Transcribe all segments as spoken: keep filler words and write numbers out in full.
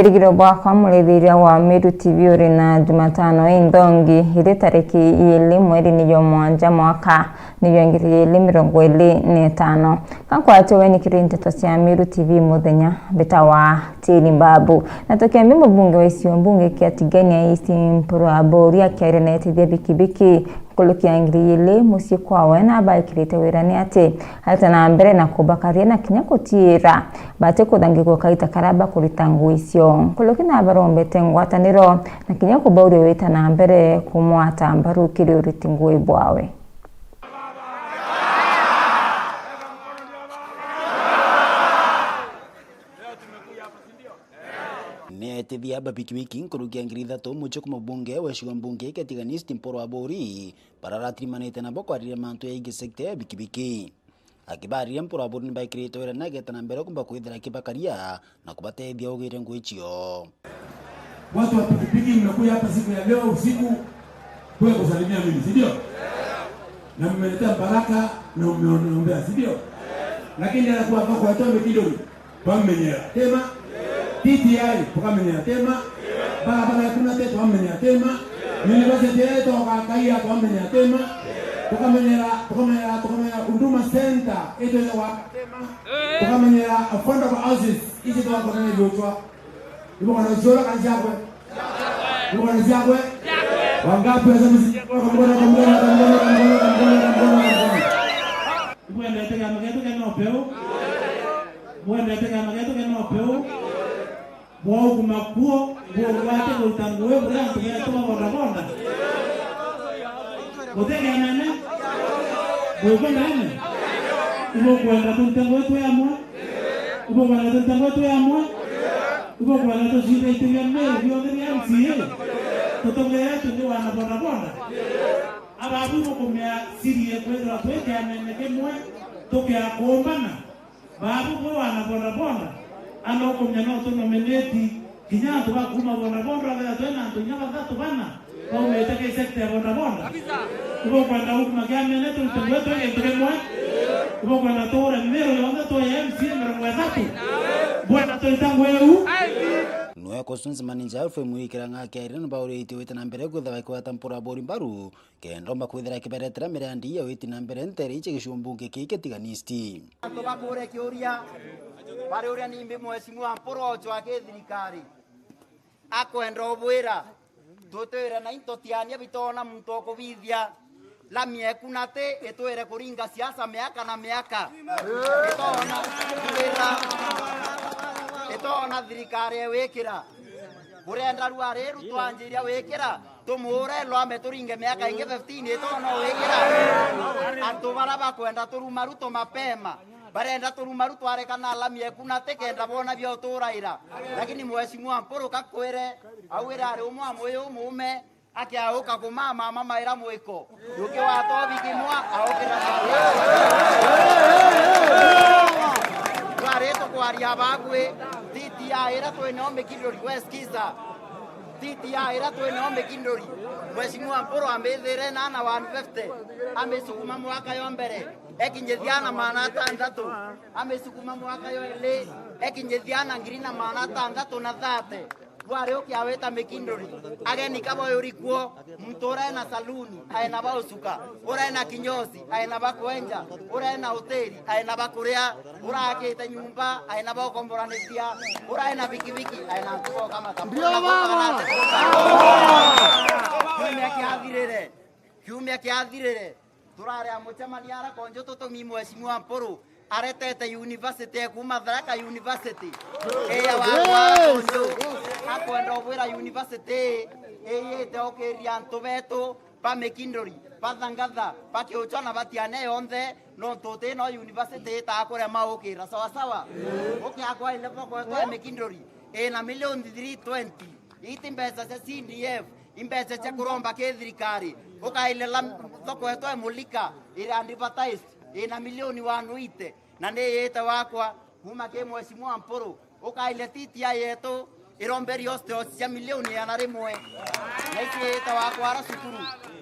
Igiro bwakwa murithiria wa Meru T V uri na Jumatano inthongi iri tariki iili mweri ni jwa mwanja mwaka ni jwa ngiri iili mirongo iili na itano. Gakwatwe we nikiri nteto cia Meru T V muthenya mbitawa Tiri Mbabu. Na tukiambia mubunge wa isio mbunge kia Tigania East Mpuru Aburi akiaria na etithia bikibiki nkuruki ya ngiri iili mucii kwawe na baikirite wira ni ati aite na mbere na kubakaria na kinya kutiira bati kuthangigwa kaita karia bakurita ngugi icio. Nkuruki na barombete ngwataniro na kinya kubauria wita na mbere kumwata mbaru kiri uriti ngugi bwawe. Ni etithia ba bikibiki nkuruki ya ngiri ithatu mucii kuma bunge wa icigo mbunge kia Tigania East Mpuru Aburi bararatirimanite nabo kwariria mantu ya ingi sekta ya bikibiki. Akibariria Mpuru Aburi ni baikirite wira na ageta na mbere kumba kwithira akibakaria na kubatethia ugire ngugi icio. Watu wa pikipiki mmekuja hapa siku ya leo usiku kuja kusalimia mimi, si ndio? Na mmeniletea baraka na mmeniombea, si ndio? Lakini anakuwa mpaka watoe kidogo. Twamenyera tema. T T I, tukamenyera tema. Barabara ya Kunate, twamenyera tema. University yetu Kakai, twamenyera tema. Tukamenyera, tukamenyera, tukamenyera Huduma Center, yetu ya wa tema. Tukamenyera affordable houses, ici twakorana na Joshua. Ibo kana Joshua kana Jakwe. Ibo kana Jakwe. Wangapi wasema si Jakwe? Kwa mkono, kwa mkono, kwa mkono, kwa mkono, kwa mkono, kwa mkono, kwa mkono. Ibwendete kiama gietu kena upeu. Bwendete kiama gietu kena upeu. Bwauguma kuo, bugwate kuruta ngugi buri antu betu ba bodaboda. Guti kiamene? Bwikwa ndene? Ibukwenda turute ngugi twi amwe? Ibukwenda turute ngugi twi amwe? Ibukwenda tucinde iti bia Meru bionthe bia M C A? Tutongere tungi wana bodaboda? Ababu ibukumea siri ikwithirwa twi kiamene kimwe, tukiakumbana? Babu bwe wana bodaboda, ana ukumenya no tunominate kinya antu ba kuuma bodaboda, bakethira twina antu inya bathatu bana baumite ki sector ya bodaboda. Ibukwenda ukuma kiamene turute ngugi twi gintu kimwe? Ibukwenda tuure Meru yonthe twi M C A mirongo ithatu? Bwenda turita ngugi iu? Niwe Constituency Manager Alfred Mwikirang'a akiaria na bauritie wite na mbere kwithira bakigwata Mpuru Aburi mbaru, kenda omba kwithira akibaretera mirandi ya witi na mbere ntere ici gicigo mbunge kii kia Tigania East. Antu bakure kiuria, bari uria nimbi Mheshimiwa Mpuru Ocho aki thirikari akwenda ubwira tutwire na into tiania bitona muntu okubithia lami eku na ti itwire kuringa siasa miaka na miaka. Itona wira, itona thirikari ewikira. Burenda rua riru twanjiria wikira, tumuure lwambe turinge miaka ingi fifteen, ito no wikira? Antu bara bakwenda turuma Ruto mapema, barenda turuma Ruto arekana alami eku na ti kenda bona bia uturaira. Lakini Mheshimiwa Mpuru kakwire, au ira ari umwe wa mwi umuume, akiauka kumama mama ira mwiko. Yuki watobi kimwa, aukira. Twari tukwaria bagwi, T T I ira twineo Mikinduri, we sikiza. T T I ira twineo Mikinduri, Mheshimiwa Mpuru ambithire na ana one fifty, amisukuma mwaka yo mbere, ekinyithia ana maana atantatu, amisukuma mwaka yo ili, ekinyithia ana ngiri na maana atantatu na thate. Bwari ukiawita Mikinduri, ageni ka boyuri kuo, muntu ura ena saluni, aena ba usuka, ura ena kinyozi, aena ba kwenja, ura ena hoteli, aena ba kuria, ura akite nyumba, aena ba ukomboranitia, ura ena bikibiki, aena antu ba ukamata. Ndio baba. Kiumia kiathirire, kiumia kiathirire, turari a mucemanio ara konjo tutumi Mheshimiwa Mpuru aretete university ya kuuma Tharaka University. Eya wa konjo akwenda ubwira university iyite ukiria antu betu ba Mikinduri, ba Thangatha, ba Kiuchwa na ba Tiania yonthe, nontu uti no university itaa kurema ukira sawa sawa. Ukiakwa ile thoko yetu ya Mikinduri ina milioni three twenty. Iti mbeca cia C D F, i mbeca cia kuromba ki thirikari. Ukaile la thoko yetu e Mulika, iri advertised, ina milioni one eighty, na ni yite wakwa, kuma ki Mheshimiwa Mpuru. Ukaile T T I yetu, iromberi hostels cia milioni igana rimwe. Na ici yite wakwa ara cukuru.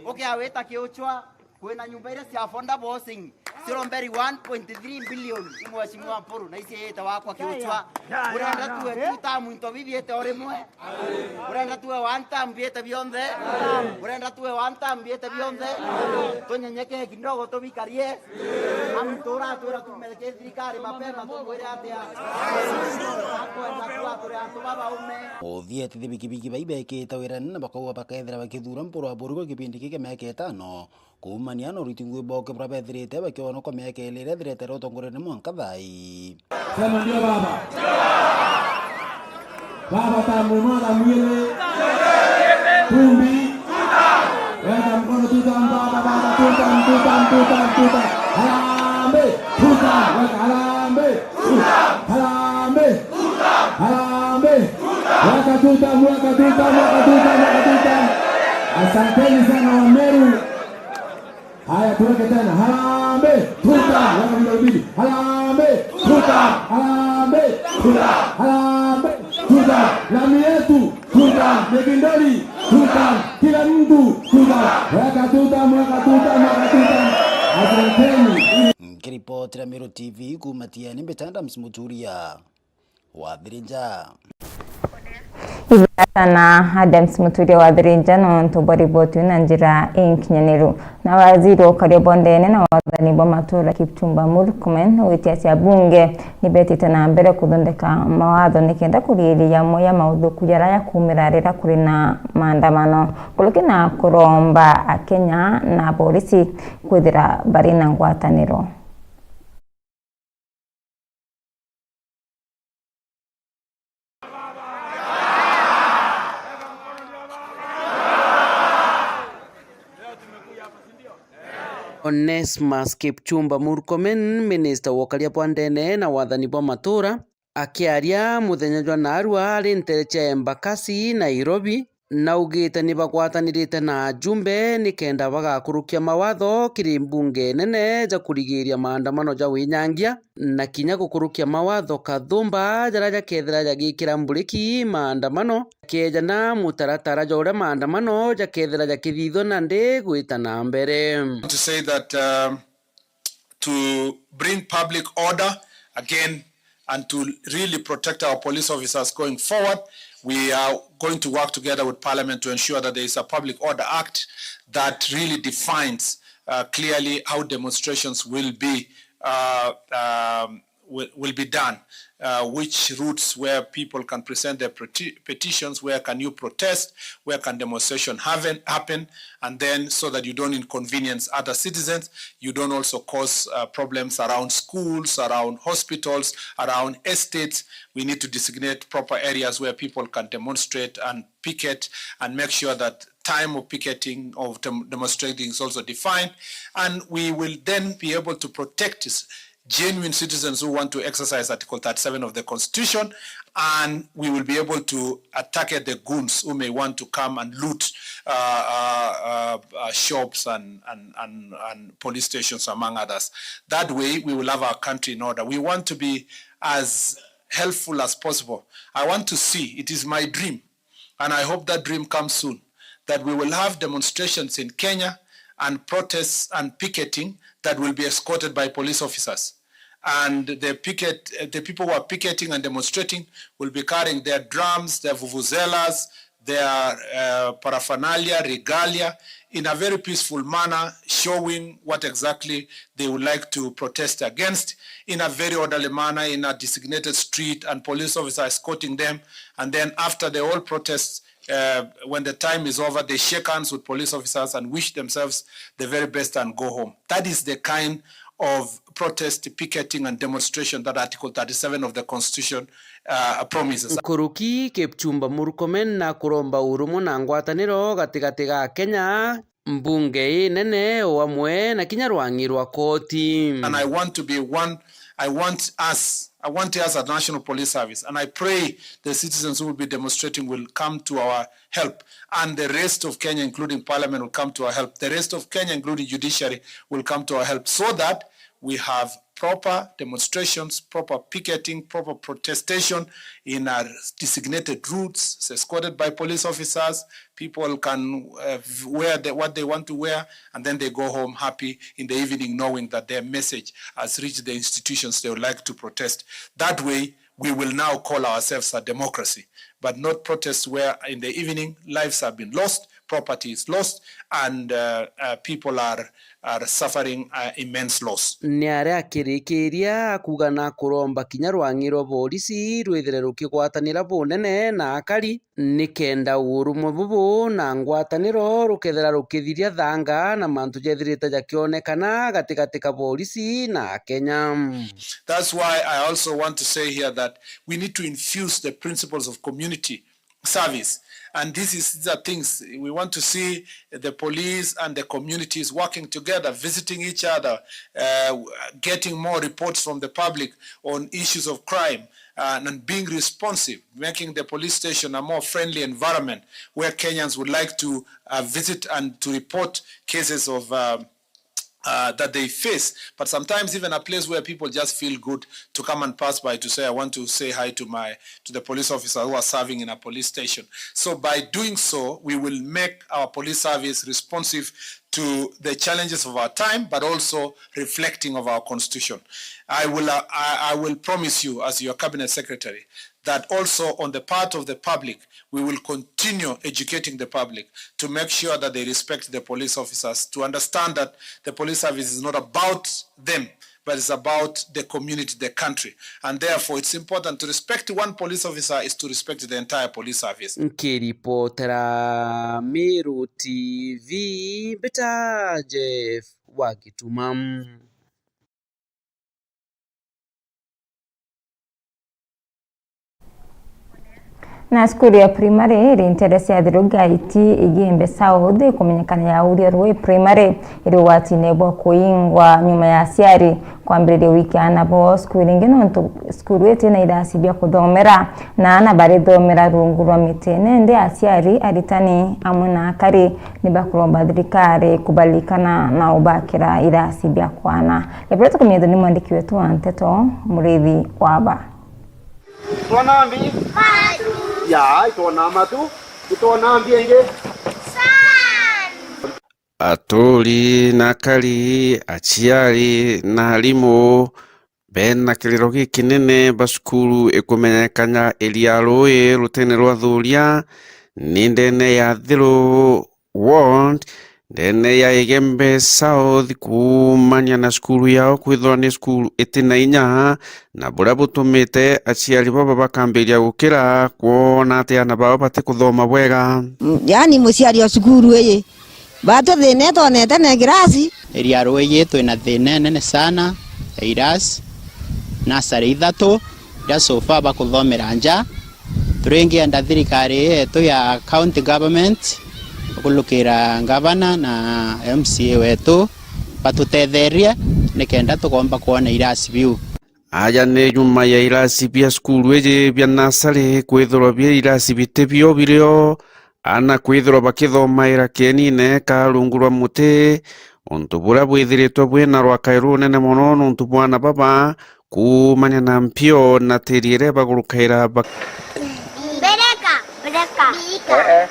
Ukiawita Kiuchwa, kwina nyumba iria cia affordable housing, Turomberi one point three billion, Mheshimiwa Mpuru, na ici ite wakwa kiuchwa. Urenda tuwe two term into bibiite o rimwe? Urenda tuwe one term biite bionthe? Urenda tuwe one term biite bionthe? Tunyenyekee kidogo tubikarie. Amu turatwira tume ki thirikari mapema, tumwire atia? Akwenda kuga turi antu babaume. Uthiete thibikibiki bai bekite wira nene bakauga bakethira bakithuura Mpuru wa Burugwa kipindi giki miaka itano. Kuumania na uriti ngui boke buria bethirite bakionokwa miaka iiri iria ithirite ria utongoria ni mwanka thaa ii. Sema ndio baba. Baba, tamu mara mwili. Tumbi. Weka mkono, tutam, baba, baba, tutam, tutam, tutam, tutam. Harambee, tutam, weka harambee. Harambee. Harambee. Weka tutam, weka tutam, weka tutam, weka tutam. Asanteni sana Wameru. Haya, tuweke tena. Harambee, tutam. Weka vidole mbili. Harambee, tutam. Harambee, tutam. Harambee, tutam. Lami yetu, tutam. Migindori, tutam. Kila mtu, tutam. Weka tutam, weka tutam, weka tutam. Asanteni. Nkiripotera Meru T V kuuma Tieni, mbita Adams Muturia wa Thirinja. Ibata na Adams Muturia wa Thirinja nontu bwa riboti na njira inkinyaniru. Na waziri wa ukaria bwa ndene na wathani bwa matura Kipchumba Murkomen, witia cia bunge nibetite na mbere kuthondeka mawatho nikenda kuriiriria amwe ya mauthuku jaria jakumira riria kuri na maandamano, kuruki na kuromba Akenya na polisi kwithira bari na ngwataniro. Onesmus Kipchumba Murkomen, minista wa ukaria bwa ndene na wathani bwa matura, akiaria muthenya jwa naarua ari ntere cia Embakasi, Nairobi, naugite ni bagwatanirite na ajumbe nikenda bagakurukia mawatho kiri mbunge nene ja kurigiiria maandamano ja winyangia, na kinya gukurukia mawatho kathumba jaria jakethira jagikira mburiki maandamano, jakeejana mutaratara ja uria maandamano jakethira jakithithua nandi gwita na mbere. To say that, um, to bring public order again and to really protect our police officers going forward. We are going to work together with Parliament to ensure that there is a Public Order Act that really defines, uh, clearly how demonstrations will be, uh, um, will, will be done, uh, which routes where people can present their peti-, petitions, where can you protest, where can demonstration happen, happen, and then so that you don't inconvenience other citizens, you don't also cause, uh, problems around schools, around hospitals, around estates. We need to designate proper areas where people can demonstrate and picket and make sure that time of picketing, of dem-, demonstrating is also defined. And we will then be able to protect s-, genuine citizens who want to exercise Article thirty-seven of the Constitution, and we will be able to attack the goons who may want to come and loot, uh, uh, uh, uh, shops and, and, and, and police stations, among others. That way, we will have our country in order. We want to be as helpful as possible. I want to see, it is my dream, and I hope that dream comes soon, that we will have demonstrations in Kenya and protests and picketing that will be escorted by police officers. And the picket, the people who are picketing and demonstrating will be carrying their drums, their vuvuzelas, their, uh, paraphernalia, regalia, in a very peaceful manner, showing what exactly they would like to protest against, in a very orderly manner, in a designated street, and police officer escorting them. And then after the whole protest, uh, when the time is over, they shake hands with police officers and wish themselves the very best and go home. That is the kind of protest, picketing and demonstration that Article thirty-seven of the Constitution, uh, promises. Nkuruki Kipchumba Murkomen na kuromba urumwe na ngwataniro gatigati ga Kenya, mbunge inene, o amwe na kinya rwang'i rwa koti. And I want to be one, I want us, I want us at National Police Service, and I pray the citizens who will be demonstrating will come to our help, and the rest of Kenya, including Parliament, will come to our help. The rest of Kenya, including Judiciary, will come to our help, so that we have proper demonstrations, proper picketing, proper protestation in our designated routes, escorted by police officers. People can, uh, wear the, what they want to wear, and then they go home happy in the evening, knowing that their message has reached the institutions they would like to protest. That way, we will now call ourselves a democracy, but not protests where in the evening lives have been lost, property is lost, and, uh, uh, people are, are suffering, uh, immense loss. Ni aria akirikiria kuuga na kuromba kinya rwang'i rwa borisi rwithire rukigwatanira bunene na akari, nikenda urumwe bubu na ngwataniro rukethira rukithiria thanga na mantu jethirite jakionekana gatigati ka borisi na Akenya. That's why I also want to say here that we need to infuse the principles of community service. And this is, these are things we want to see the police and the communities working together, visiting each other, uh, getting more reports from the public on issues of crime, uh, and being responsive, making the police station a more friendly environment where Kenyans would like to, uh, visit and to report cases of, um, uh, that they face, but sometimes even a place where people just feel good to come and pass by to say, "I want to say hi to my, to the police officer who are serving in a police station." So by doing so, we will make our police service responsive to the challenges of our time, but also reflecting of our constitution. I will, uh, I, I will promise you, as your cabinet secretary, that also on the part of the public, we will continue educating the public to make sure that they respect the police officers, to understand that the police service is not about them, but it's about the community, the country. And therefore, it's important to respect one police officer is to respect the entire police service. Nkiripotera Meru T V, mbita Jeff wa Gituma. Na cukuru ya primary iri nteere cia Thiru Gaiti, Igembe South, ikumenyekana ya Uria Rui Primary, iri ugwatine bwa kuingwa nyuma ya aciari kwambiriria wiki aana bao cukuru ingi, nontu cukuru iti na irasi bia kuthomera, na aana barithomera rungu rwa miti. Nandi aciari, aritani, amwe na akari, ni bakuromba thirikari kubaririkana na ubakira irasi bia kwana. Riboti kumenyithua ni mwandiki wetu wa nteto, Murithi Waba. Itwona mbi? Matu. Ya, itwona matu. Itwona mbi ingi? Sun. Aturi na akari, aciari na arimu, bena kiriro gikinene ba cukuru ikumenyekana iria rui rutene rwa Thuria, ni ndene ya Thiru Ward, ndene ya Igembe South, kuumania na cukuru yao kwithirwa ni cukuru iti na inya, na buria butumite aciari baba bakambiria gukira kwona ati aana bao batikuthoma bwega. Mm, yaani muciari o cukuru iji, batu thina itwonete na kirasi. Area ruu iji twina thina inene sana ya irasi, nasari ithatu iria so far bakuthomera nja. Turingienda thirikari yetu ya county government, gukulukira ngavana na M C A wetu, batutetherie nikenda tukomba kwona irasi biu. Aja ni nyuma ya irasi bia cukuru iji bia nasari kwithirwa bia irasi biti bio birio, aana kwithirwa bakithomaira kienine ka rungu rwa muti, untu buria bwithiritwe bwina rwakai runene mono nontu bwa aana baba kuumania na mpio na tiri iria bagurukaira ba- Bereka, bereka. Bika.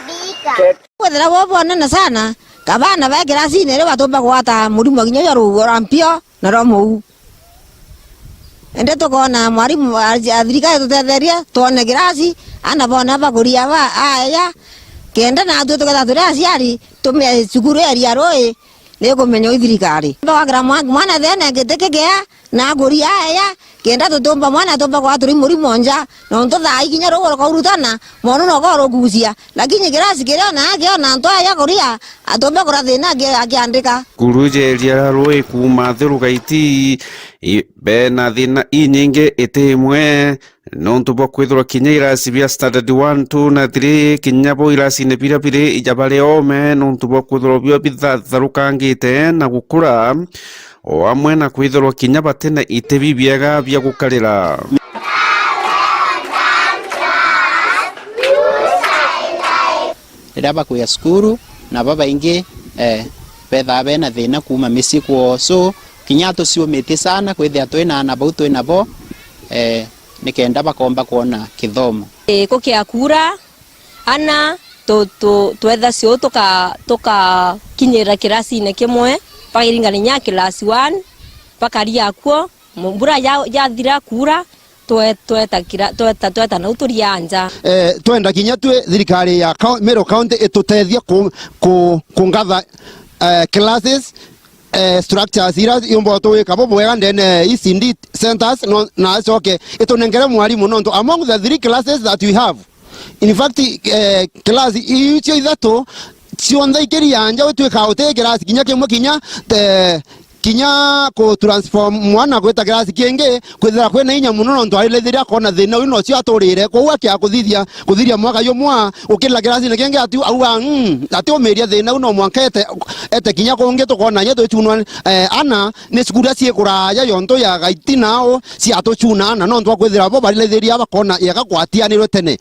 Bika. Kwithira bo bonene sana, ka baana ba kirasine ri batumba kugwata murimo kinya jwa ruuo rwa mpio na rwa muu. Indi tukoona mwarimu a, a thirikari tutetherie, twone kirasi, aana boona bakuria ba, aeja, kenda natwe tukethira turi aciari, tumie cukuru area rui, ni kumenya uu thirikari. Bagwakira mwa, mwana thene giti kigea, na akuria aeja, kenda tutumba mwana tumba kwaa turi murimo nja, nontu thaa ii kinya ruuo rukaurutana, mwana noka urugucia, lakini kirasi kirio na akio na antu aeja kuria, atumba kura thina aki-, akiandika. Cukuru iji area rui kuuma Thiru Gaiti, i, bena thina inyingi iti imwe, nontu bwa kwithirwa kinya irasi bia standard one, two na three, kinya bo irasine biria biri ija bari oome, nontu bwa kwithirwa bio bithatharukangite na gukura, o amwe na kwithirwa kinya bati na iti bibiega bia gukarira. Riria bakuja cukuru, na babaingi, eh, bethaa bena thina kuuma micii kwoo, so Kinya tuciumitie sana kwithira twina ana bau twina bo, eh, nikenda bakomba kwona kithomo. Ii, gukia kuura, ana tu-, tu-, twetha ciuu tuka-, tukakinyirira kirasine kimwe, bakaringania kinya class one, bakaria kuo, mu-, mbura ya-, yathira kuura, twe-, tweta kira-, tweta, tweta nau turia nja. Eh, twenda kinya twi thirikari ya kau-, Meru County itutethie ku-, ku-, kungatha, eh, classes, eh, structures iria yumba twika bubwega ndene E C D centers, no, na acoke itunengere mwarimu, nontu among the three classes that we have, in fact, eh, class iu cio ithatu cionthe ikiria nja, utwika uti kirasi kinya kimwe kinya, eh, kinya ku transform mwana gwita kirasi kingi, kwithira kwina inya muno, nontu arithiria akona thina uu nocio aturire. Kwou akia kuthithia, kuthiria mwaka jumwe, gukirira kirasine kingi, ati auga, "Mm, ati umiria thina uu, no mwanka ete, ete kinya kungi, tukona inya twicunwa, eh, ana ni cukuru iria cii kuraya yontu ya gaiti nao ciatucuna ana, nontu bwa kwithira bo barithiria bakona yega kwatianirwe tene."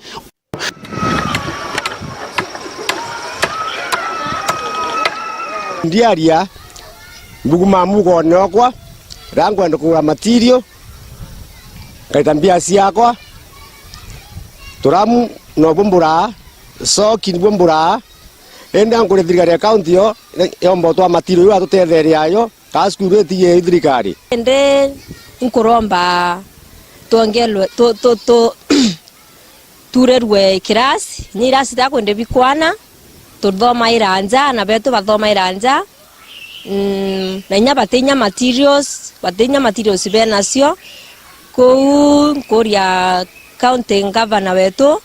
Ndiaria, mbuguma mugone okwa, riria nkwenda kugura material, ngaita mbia ciakwa, turamu nobu mburaa, coki nibu mburaa, indi ankuria thirikari ya county yo, yomba utwa material iu atutetheria ayo, kaa cukuru itige i thirikari. Indi nkuromba twongerwe, tu-, tu-, tu-, turirwe kirasi, inya irasi itakwende bikwana, tuthomaira nja, ana betu bathomaira nja, mm, na inya batinya materials, batinya materials benacio. Kou nkuria county governor wetu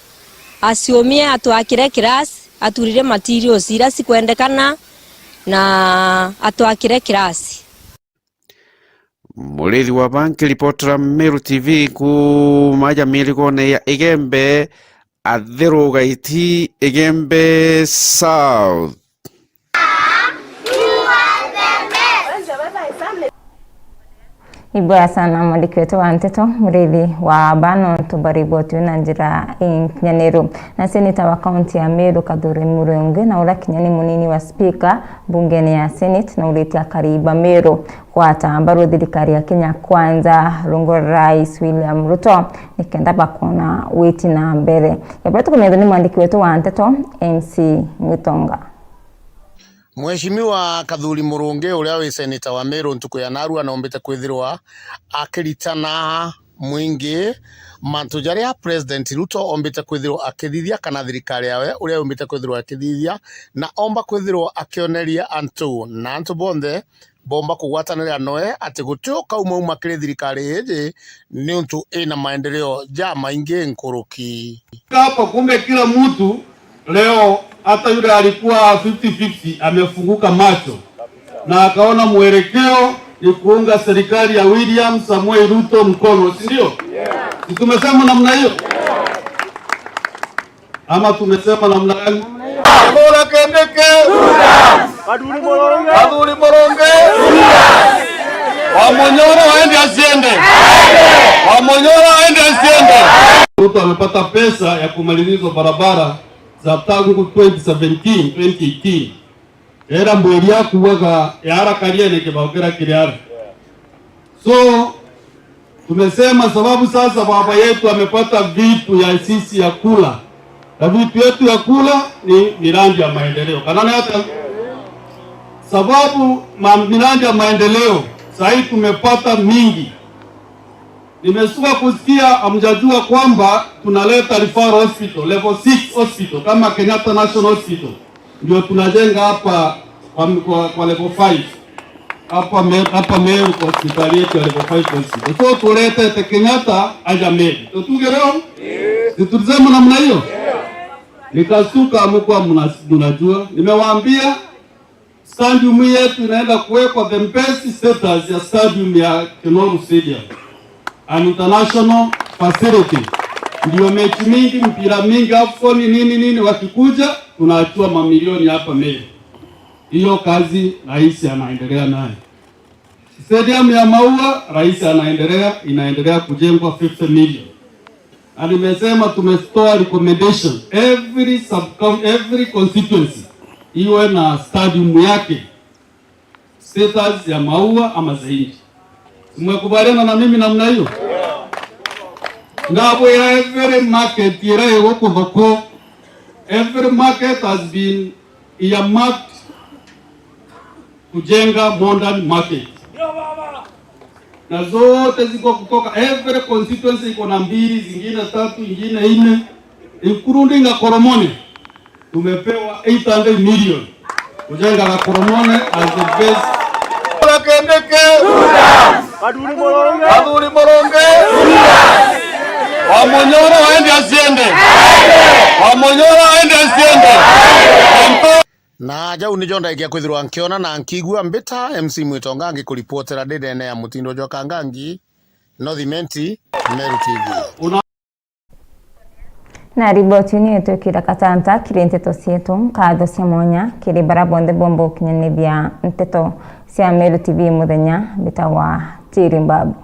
aciumie atwakire kirasi, aturire materials iria cikwendekana na atwakire kirasi. Murithi wa Banki, ripotera Meru T V kuuma aja mirigone ya Igembe, Athiru Gaiti, Igembe South. Iboya sana mwandiki wetu wa nteto, Murithi wa Bano, nontu bwa riboti na njira inkinyaniru. Na seneta wa kaunti ya Meru, Kathuri Murungi, na uria kinya ni munini wa spika mbungene ya Senate, na uritie akari ba Meru gwata mbaru thirikari ya Kenya Kwanza, rungu rwa Rais William Ruto, nikenda bakona witi na mbere. Yabura tukumethwa ni mwandiki wetu wa nteto, M C Mwitonga. Mheshimiwa Kathuri Murungi, uria wi seneta wa Meru ntuku ya narua, noombite kwithirwa akiritana mwingi mantu jaria President Ruto ombite kwithirwa akithithia, kana thirikari yawe uria yumbite kwithirwa akithithia, na omba kwithirwa akioneria antu, na antu bonthe bomba kugwatanira noe ati guti ukaumauma kiri thirikari iji, niuntu ina maendeleo jamaingi nkuruki. Hapa kumbe kila mtu leo, hata yule alikuwa fifty fifty amefunguka macho na akaona mwelekeo ni kuunga serikali ya William Samoei Ruto mkono, si ndio? Si tumesema namna hiyo? Ama tumesema namna gani? Bora Kindiki! Kathuri Murungi! Wa Munyoro aende asiende? Wa Munyoro aende asiende? Ruto amepata pesa ya kumaliza hizo barabara za tangu twenty seventeen, twenty eighteen. Era mbweri akuaga ya ara kariene kibao kira kiri ara. So, tumesema sababu sasa baba yetu amepata vitu ya sisi ya kula. Na vitu yetu ya kula ni miradi ya maendeleo. Kana ni hata sababu ma-, miradi ya maendeleo, sahii tumepata mingi. Nimesuka kusikia, hamjajua kwamba tunaleta referral hospital, level six hospital, kama Kenyatta National Hospital. Ndio tunajenga hapa kwa, kwa, kwa level five. Hapa Me-, hapa Meru kwa hospitali yetu ya level five hospital. So tuletete Kenyatta aja Meru. Tutuge leo? Si tulisema namna hiyo? Nikasuka, hamkuwa mna-, mnajua. Nimewaambia, stadium hii yetu inaenda kuwekwa the best status ya stadium ya Kinoru Stadium. An international facility. Ndio mechi mingi, mpira mingi, AFCON, nini, nini, wakikuja, tunaachua mamilioni hapa Meru. Hiyo kazi rais anaendelea nayo. Stadium ya Maua, rais anaendelea, inaendelea kujengwa fifty million. Na nimesema tumetoa recommendation, every sub-, every constituency iwe na stadium yake. status ya Maua ama Zaidi. Mmekubaliana na mimi namna hiyo? Ndabwira every market ira iguku Thoko, every market has been earmarked kujenga modern market. Na zote ziko kutoka every constituency iko na mbili, zingine tatu, ingine nne, including Gakoromone. Tumepewa eight hundred million kujenga Gakoromone as the best. Kindiki! Kathuri Murungi! Wamonyoro aende asiende! Wamonyoro aende asiende! Na jau nijo ndaikia kwithirwa nkiona na nkigua mbita M C Mwitonga ngikuripotera ndi ndene ya mutindo jwa Kangangi, North Imenti, Meru T V. Na riboti ni itwikira katanta kiri nteto cietu. Nkatho cia mwanya kiri bara bonthe bomba gukinyanithia nteto cia Meru T V muthenya. Mbitagwa Tiri Mbabu.